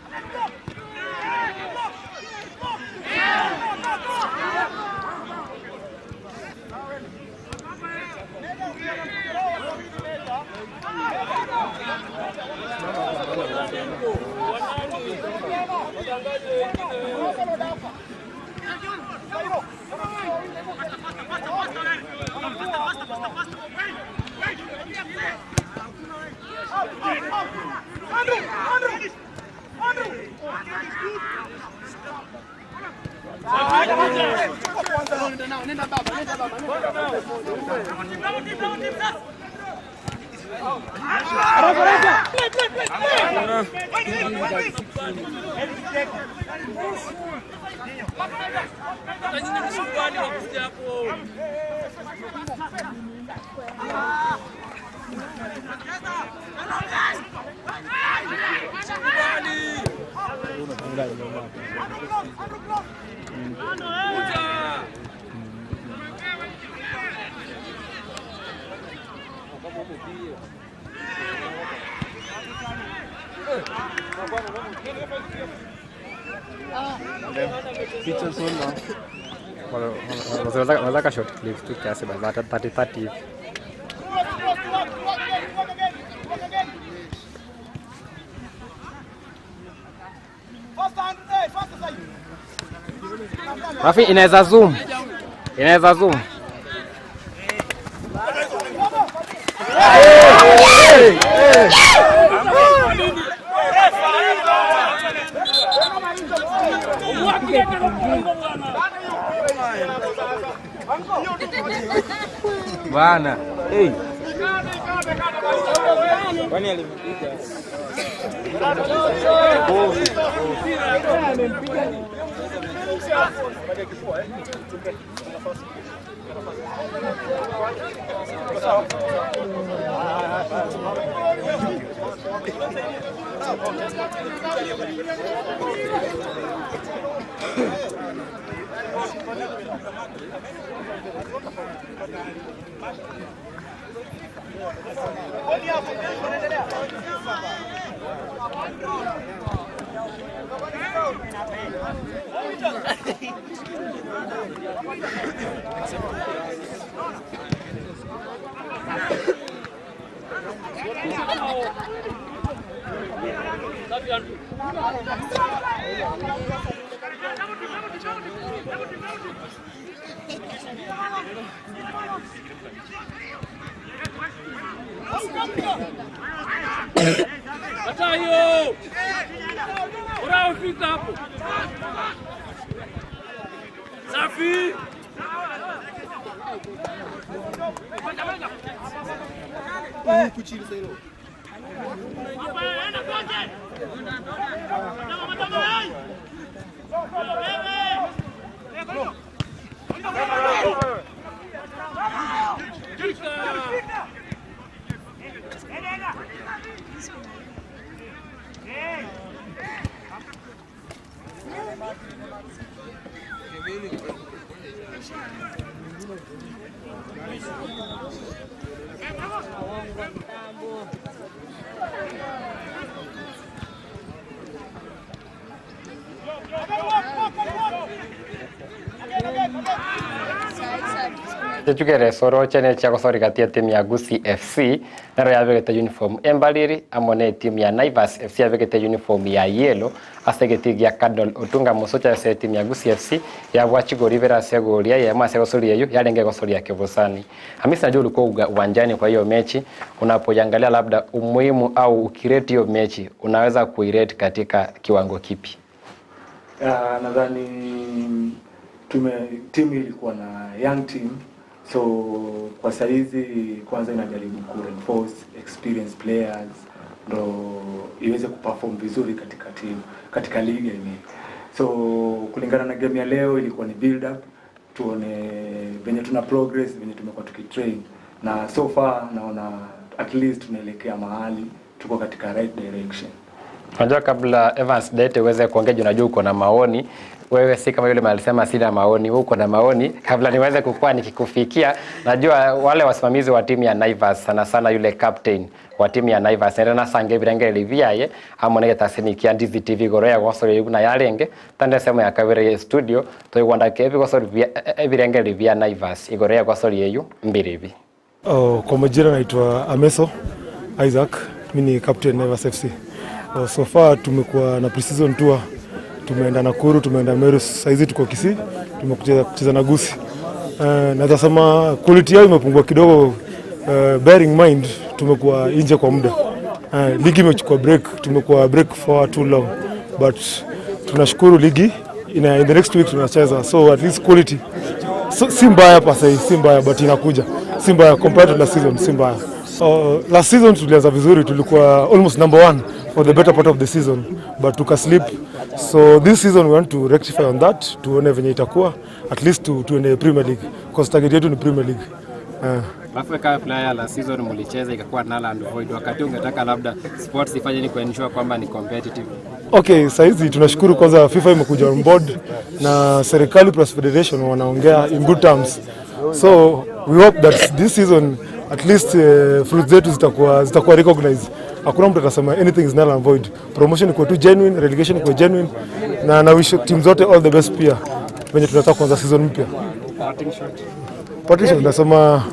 Wanataka short clips tu kiasi basi 30 30 hivi. Rafi inaweza zoom. Inaweza zoom. Bwana, hey. Kwani alimpiga? Kataa hiyo. Unaofika hapo. Safi. Chukere soro chene cha kosorika tia timu ya Gusii FC nero yabegete uniform embaliri amone timu ya Naivas FC yabegete uniform ya yellow asegeti gya Cardinal Otunga Musocha se timu ya Gusii FC ya bwachigori vera segoria ya mase gosoria yo yarenge gosoria kebosani. Hamisi, najua ulikuwa uwanjani kwa hiyo mechi, unapoangalia labda umuhimu au ukirate hiyo mechi unaweza kuirate katika kiwango kipi? Nadhani timu ilikuwa na young team, so kwa saizi kwanza inajaribu ku reinforce experienced players, ndo iweze kuperform vizuri katika timu, katika ligi, I mean. So kulingana na game ya leo ilikuwa ni build up, tuone venye tuna progress, venye tumekuwa tukitrain, na so far naona at least tunaelekea mahali, tuko katika right direction. Unajua, kabla Evans Dete uweze kuongea, juu najua uko na maoni. Wewe si kama yule alisema sina maoni, wewe uko na maoni. Kabla niweze kukua nikikufikia, najua wale wasimamizi wa timu ya Naivas, sana sana yule captain wa timu ya Naivas nere nasange birenge liviaye amonege tasini kia Ndizi TV goro ya gosori na yarenge tande sema ya kabere studio toigwanda kebi gosori ebirenge livia Naivas igoro ya gosori yeyu mbiribi. Oh, kwa majina naitwa Ameso Isaac, mimi ni captain Naivas FC. Oh, so far tumekuwa na pre-season tour, tumeenda Nakuru, tumeenda Meru, saizi tuko Kisii, tumekuja kucheza na Gusii. Naweza sema quality yao imepungua kidogo, bearing mind tumekuwa nje kwa muda. Ligi imechukua break, tumekuwa break for too long, but tunashukuru ligi in the next week tunacheza, so at least quality, so, si mbaya pasai, si mbaya, but inakuja, si mbaya compared to last season, si mbaya. Last season tulianza vizuri, tulikuwa almost number one for the better part of the season, but tukaslip. So this season we want to rectify on that, tuone venye itakuwa, at least tuende Premier League because target yetu ni Premier League. Alafu kama player, la season mlicheza ikakuwa null and void, wakati ungetaka labda sports ifanye ni kuensure kwamba ni competitive? Okay, saizi tunashukuru kwanza FIFA imekuja on board na serikali plus federation wanaongea in good terms. So we hope that this season at least fruits zetu zitakuwa recognized. Hakuna mtu atasema anything is null and void. Promotion iko tu genuine, relegation iko genuine, na wish team zote all the best pia venye tunataka kuanza season mpya. Parting shot. Patricia, tunasema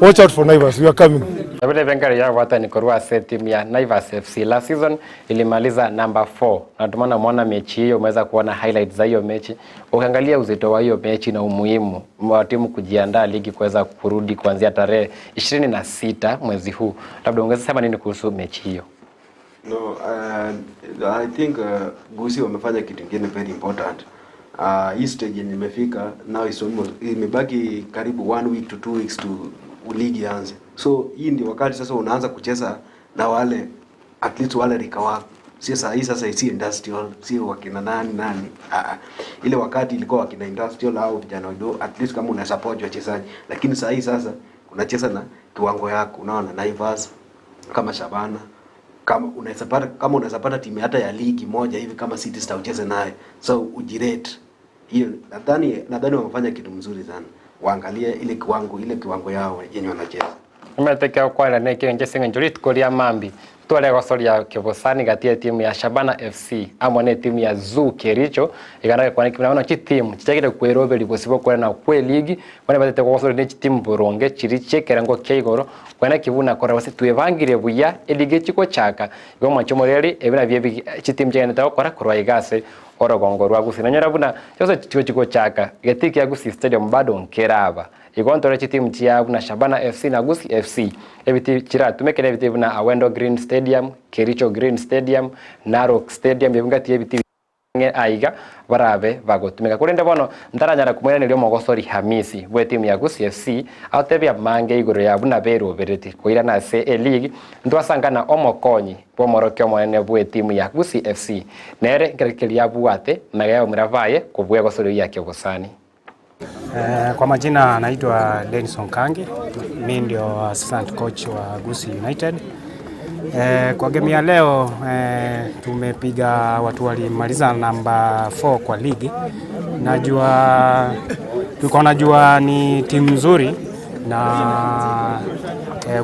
watch out for Naivas, we are coming. Vile Wenger ya wata ni korua se timu ya Naivas FC last season ilimaliza number 4, na ndio maana umeona mechi hiyo, umeweza kuona highlights za hiyo mechi. Ukiangalia uzito wa hiyo mechi na umuhimu wa timu kujiandaa ligi kuweza kurudi kuanzia tarehe 26 mwezi huu, labda ungeweza sema nini kuhusu mechi hiyo? No, I think Gusii wamefanya kitu kingine very important. Hii stage yenye imefika now is almost, imebaki karibu one week to 2 weeks to ligi ianze. So hii ndio wakati sasa unaanza kucheza na wale, at least wale rika wako. Sio saa hii sasa, si Industrial, si wakina nani nani. Ile wakati ilikuwa wakina Industrial au vijana wadogo, at least kama una support wachezaji. Lakini saa hii sasa unacheza na kiwango yako, unaona Naivas kama Shabana, kama unaweza pata timu hata ya ligi moja hivi kama City Star ucheze naye, so ujirate hiyo. Nadhani wamefanya kitu mzuri sana, waangalie ile kiwango yao yenye wanacheza. Imetekea kwara ne kinge singe njuri tukoria mambi tware gocoria kibosani gati ya timu ya Shabana FC amwe ne timu ya Zoo Kericho igana kwa nikimna chi timu chichagire kweroberi bosibo kwera na kwe ligi bane batete gocoria ne timu buronge chiri chekerango kia igoro kwena kibuna kora basi twebangire buya elige chiko chaka igo machomoreri ebira bie chitimu chegene kora kurwa igase orogongo rwa Gusii nanyora buna chose chiko chiko chaka getiki ya Gusii Stadium bado nkeraba igontore chitimu chia buna Shabana FC na Gusii FC ebiti chiratumekere ebiti buna Awendo Green Stadium, Kericho Green Stadium, Narok Stadium ebingati ebiti aiga barabe bagotumika kurende bono ntaranyara kumweranĩrio mogosori Hamisi bwe timu ya Gusii FC atebia mange iguru ya buna berobereti koirana ase e-league ntwasangana omokonyi bwomorokia omonene bwe timu ya Gusii FC nere nkerekeria bwate mageo muravaye kubwe gosori yake obosani. Kwa majina naitwa Denison Kangi, mi ndio assistant coach wa Gusii United. Kwa game ya leo tumepiga watu walimaliza namba 4 kwa ligi. Najua tulikuwa najua ni timu nzuri na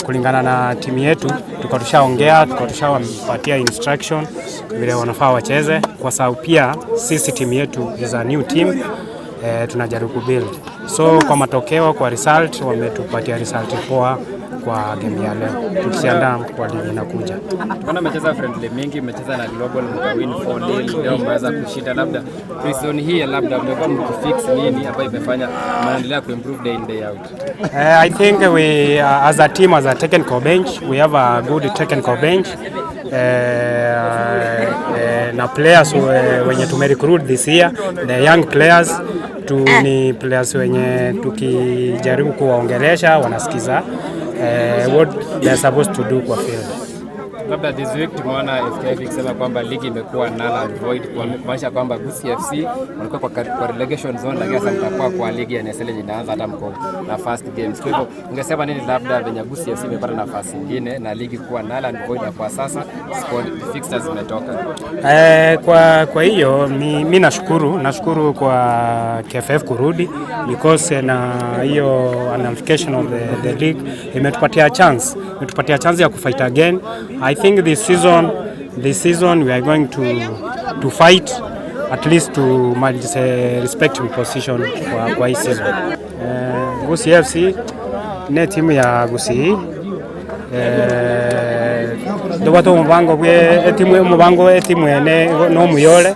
kulingana na timu yetu tulikuwa tushaongea, tulikuwa tushawapatia instruction vile wanafaa wacheze, kwa sababu pia sisi timu yetu is a new team, tunajaribu kubuild. So kwa matokeo, kwa result, wametupatia result poa kwa game ya leo, tukiandaa kwa ligi inakuja. Mbona mmecheza friendly mingi, mmecheza na Global mkawin 4-0, leo mmeweza kushinda. Labda pre-season hii labda mmekuwa mkifix nini ambayo imefanya mnaendelea kuimprove day in day out? I think we as a team, as a technical bench, we have a good technical bench na players wenye tumerecruit this year, the young players tu ni players wenye tukijaribu kuwaongelesha wanasikiza what they are supposed to do kwa field. Labda this week tumeona FKF ikisema kwamba ligi imekuwa null and void, kumaanisha kwamba Gusii FC walikuwa kwa relegation zone, lakini sasa mtakuwa kwa ligi ya NSL yenye inaanza hata mko na first games. Kwa hivyo ungesema nini labda venye Gusii FC imepata nafasi nyingine na ligi kuwa null and void, na kwa sasa squad fixtures zimetoka? Kwa hiyo mi nashukuru kwa KFF kurudi because na hiyo nullification of the league imetupatia chance ya kufight again. I think this season we are going to fight at least to manage a respectable position kwa hii season. Gusii FC ne timu ya Gusii, ndobwate omubango bwe etimu, omubango etimu ene nomuyole.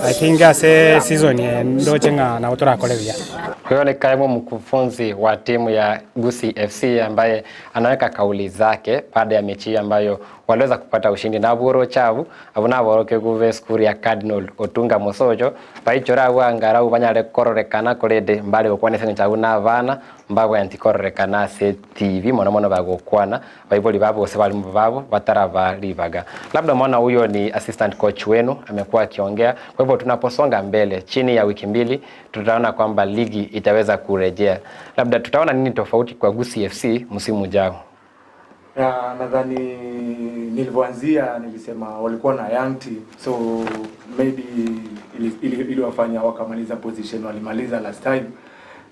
I think ase season ndoche ng'a nabo torakore buya. Huyo ni kaimu mkufunzi wa timu ya Gusii FC ambaye anaweka kauli zake baada ya mechi hii ambayo waliweza kupata ushindi na buro chabu abo naboroke kuve skuru ya Cardinal Otunga Mosojo baichora abo angarau banyare kororekana korede mbali gokwana chabu na abana mbabwe antikororekana ase TV mono mono bagokwana baiboli babo gose balimu babo batarabalibaga. Labda mwana huyo ni assistant coach wenu amekuwa akiongea. Kwa hivyo tunaposonga mbele chini ya wiki 2 tutaona kwamba ligi itaweza kurejea. Labda tutaona nini tofauti kwa Gusii FC msimu ujao? Ya, nadhani nilivyoanzia nilisema walikuwa na young team, so maybe iliwafanya wakamaliza position walimaliza last time,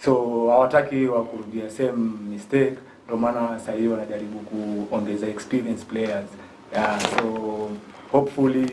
so hawataki wa kurudia same mistake, ndio maana sasa hivi wanajaribu kuongeza experience players. Yeah, so hopefully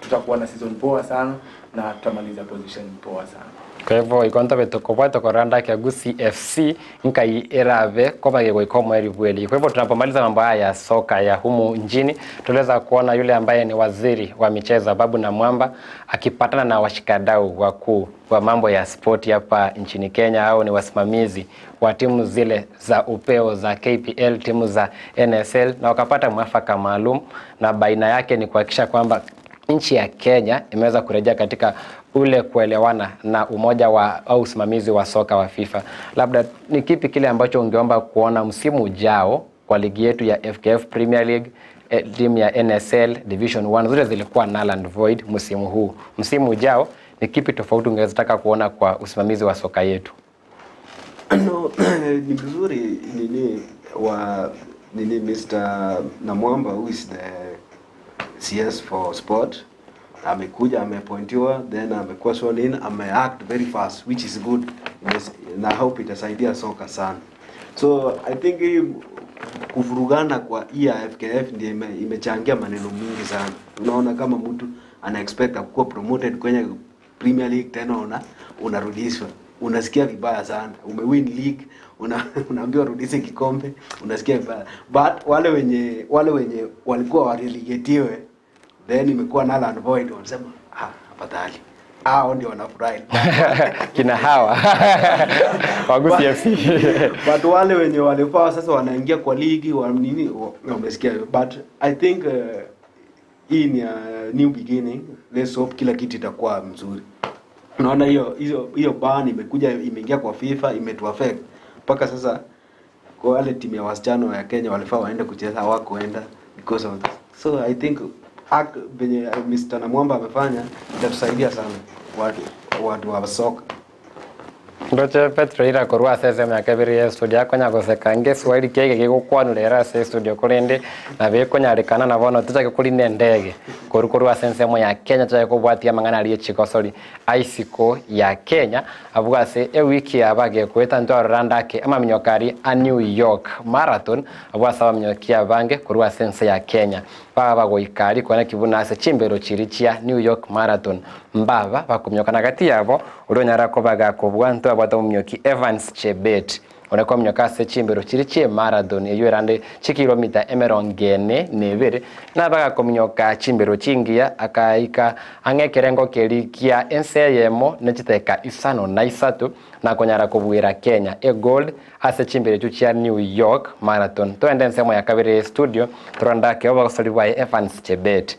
tutakuwa na season poa sana na tutamaliza position poa sana. Kwa hivyo ikonto betukobwa tokoranda kya Gusii FC nkai erave koba goika mweri bweli. Kwa hivyo tunapomaliza mambo haya ya soka ya humu nchini, tuliweza kuona yule ambaye ni waziri wa michezo Ababu Namwamba akipatana na washikadau wakuu wa mambo ya spoti hapa nchini Kenya, au ni wasimamizi wa timu zile za upeo za KPL, timu za NSL, na wakapata mwafaka maalum, na baina yake ni kuhakikisha kwamba nchi ya Kenya imeweza kurejea katika ule kuelewana na umoja wa au usimamizi wa soka wa FIFA. Labda ni kipi kile ambacho ungeomba kuona msimu ujao kwa ligi yetu ya FKF Premier League, timu ya NSL Division 1 zote zilikuwa null and void msimu huu. Msimu ujao ni kipi tofauti ungeweza kuona kwa usimamizi wa soka yetu? No, ni vizuri nini wa nini Mr. Namwamba, who is the CS for sport, amekuja, ameappointiwa, then amekuwa sworn in, ameact very fast, which is good. Na hope itasaidia soka sana. So I think hii kuvurugana kwa hii ya FKF ndio imechangia maneno mingi sana. Unaona kama mtu ana expect kuwa promoted kwenye Premier League, tena unarudishwa, unasikia vibaya sana. Umewin league, unaambiwa rudishe kikombe, unasikia vibaya. But wale wenye walikuwa warelegatiwe, then imekuwa null and void, wanasema, "Ah, afadhali." Hao ndio wanafurahi. Kina hawa wa Gusii FC. But wale wenye walifaa sasa wanaingia kwa ligi wa nini wamesikia. But I think hii ni a new beginning. Let's hope kila kitu itakuwa mzuri. Unaona hiyo ban imekuja, imeingia kwa FIFA, imetu affect mpaka sasa. Kwa wale timu ya wasichana ya Kenya walifaa waende kucheza, hawakuenda because of this. So I think venye Mr. Namwamba amefanya itatusaidia sana watu wa soka. Ndoche Petro ira korwa ase esemo ya kabere ya studio akonya goseka ngeswahili kiege gigukwanurera ase studio korende na bikonyarekana na bono tuchake kurina endege koru korwa ase ensemo ya Kenya tuchake kobwatia amang'ana aria chigosori aisiko ya Kenya abuga ase ewiki yabage kweta ntwarora ndake amaminyokari a New York Marathon abuga ase abaminyoki abange korwa ase ense ya Kenya baba bagoikari kona kibuna ase chimbero chiri chia New York Marathon mbaba bakumyokana gati yabo urionyara kobaga kobwa nto abwata omunyoki Evans Chebet oneko omunyoka ase chimbero chiri chie marathon eyo erande chikilomita 42 nabagakominyoka chimbero chingiya akaika ang'ekerengo keri kia ense eyemo nechiteka 53 na konyara kobwira Kenya e gold ase chimbero echo chia New York Marathon. Twende ensemo ya kabere studio torandake obagosori bwaye Evans Chebet.